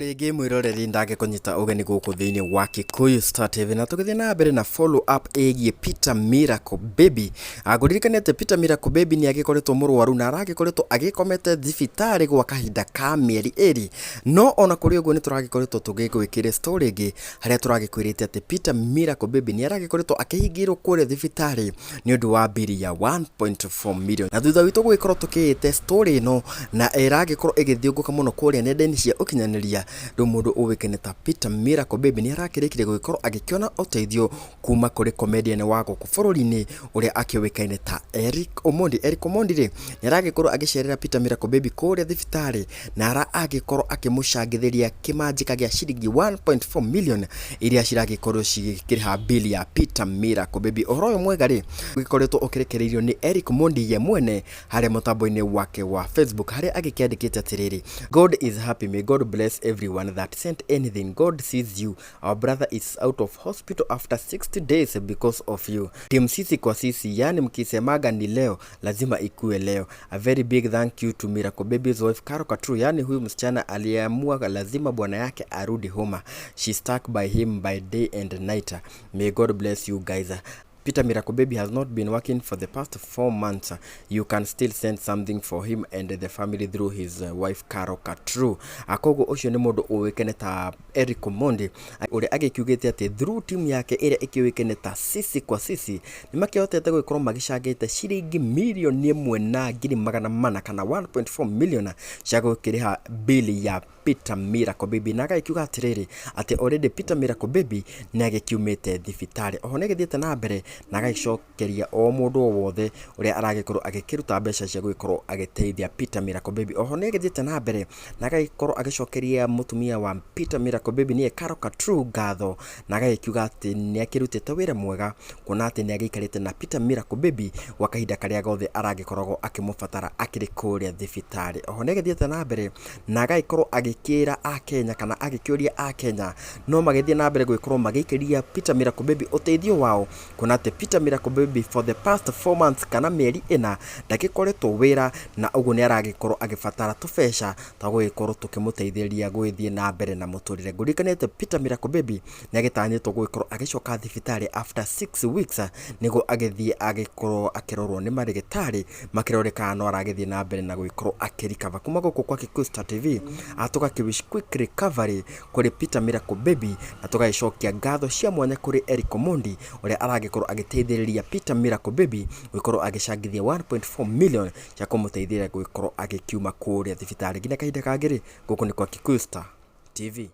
Rĩngĩ mwĩroreri, ndagĩkũnyita ũgeni gũkũ thĩinĩ wa Kikuyu Star TV, na tũgĩthiĩ na mbere na follow up ĩgiĩ Peter Miracle Baby. Ngũririkane atĩ Peter Miracle Baby nĩ agĩkoretwo mũrwaru na aragĩkoretwo agĩkomete thibitarĩ gwa kahinda ka mĩeri 2. No ona kũrĩ ũguo, nĩ tũragĩkoretwo tũgĩgwĩkĩre story ĩngĩ harĩa tũragĩkwĩrĩte atĩ Peter Miracle Baby nĩ aragĩkoretwo akĩhingĩirwo kũrĩa thibitarĩ nĩ ũndũ wa mbiri ya 1.4 million. Na thutha witũ gũgĩkorwo tũkĩĩte story ĩno na ĩragĩkorwo ĩgĩthiũngũka mũno kũrĩa nenda-inĩ cia ũkinyanĩria, rĩu mũndũ ũĩkaine ta Peter Miracle Baby nĩ arakĩrĩkirie gũgĩkorwo agĩkĩona ũteithio kuma kũrĩ comedian wa gũkũ bũrũri-inĩ ũrĩa akĩũĩkaine ta Eric Omondi. Eric Omondi rĩ, nĩ aragĩkorwo agĩcerera Peter Miracle Baby kũrĩa thibitarĩ na aragĩkorwo akĩmũcangithĩria kĩmanjĩka gĩa ciringi 1.4 million iria ciragĩkorwo cigĩkĩrĩha bill ya Peter Miracle Baby. Ũhoro ũyũ mwega rĩ, ũgĩkoretwo ũkĩrekereirio nĩ Eric Omondi ye mwene harĩa mũtambo-inĩ wake wa Facebook, harĩa agĩkĩandĩkĩte atĩrĩrĩ, "God is happy. May God bless everyone that sent anything. God sees you. Our brother is out of hospital after 60 days because of you. Team Sisi kwa Sisi, yani mkisemaga ni leo, lazima ikue leo. A very big thank you to Miracle Baby's wife Caro Katru, yani huyu msichana aliyeamua lazima bwana yake arudi home. She stuck by him by day and night. May God bless you guys. Peter Miracle Baby has not been working for the past 4 months. You can still send something for him and the family through his wife Caro Katru." Koguo ũcio nĩ mũndũ ũĩkaine ta Eric Omondi ũrĩa agĩkiugĩte atĩ through team yake ĩrĩa ĩkĩũĩkaine ta Sisi kwa Sisi, nĩ makĩhotete gũgĩkorwo magĩcangĩte ciringi 1,400,000 kana 1.4 million cia gũkĩrĩha bili ya Peter Miracle Baby, na agagĩkiuga atĩrĩrĩ, atĩ already Peter Miracle Baby nĩ agĩkiumĩte thibitarĩ. Oho nĩ agĩthiĩte na mbere na agagĩcokeria o mũndũ o wothe ũrĩa aragĩkorwo agĩkĩruta mbeca cia gũgĩkorwo agĩteithia Peter Miracle Baby. Oho nĩ agĩthiĩte na mbere na agagĩkorwo agĩcokeria mũtumia wa Peter Miracle Baby, nĩye Carol Katru, ngatho, na agagĩkiuga atĩ nĩ akĩrutĩte wĩra mwega, kuona atĩ nĩ agĩikarĩte na Peter Miracle Baby gwa kahinda karĩa gothe aragĩkoragwo akĩmũbatara akĩrĩ kũrĩa thibitarĩ. Oho nĩ agĩthiĩte na mbere na agagĩkorwo agĩkĩra akenya kana agĩkĩũria akenya no magĩthiĩ na mbere gũgĩkorwo magĩikĩria Peter Miracle Baby ũteithio wao, kuona atĩ Peter Miracle Baby for the past 4 months kana mĩeri 4 ndagĩkoretwo wĩra, na ũguo nĩ aragĩkorwo agĩbatara tũbeca twa gũgĩkorwo tũkĩmũteithĩrĩria gũgĩthiĩ na mbere na mũtũrĩre. Ngũririkanie Peter Miracle Baby nĩ agĩtanyĩtwo gũgĩkorwo agĩcoka thibitarĩ after 6 weeks, nĩguo agĩthiĩ agĩkorwo akĩrorwo nĩ marĩgĩtarĩ, makĩrore kana no aragĩthiĩ na mbere na gũgĩkorwo akĩrikava. Kuma gũkũ kwa Kikuyu Star TV, tũgakĩ wish quick recovery kũrĩ Peter Miracle Baby, na tũgagĩcokia ngatho cia mwanya kũrĩ Eric Omondi ũrĩa aragĩkorwo agĩteithĩrĩria Peter Miracle Baby gũgĩkorwo agĩcangithia 1.4 million cia kũmũteithĩrĩria gũgĩkorwo agĩkiuma kũrĩa thibitarĩ. Nginya kahinda kangĩ rĩ, gũkũ nĩ kwa Kikuyu Star TV.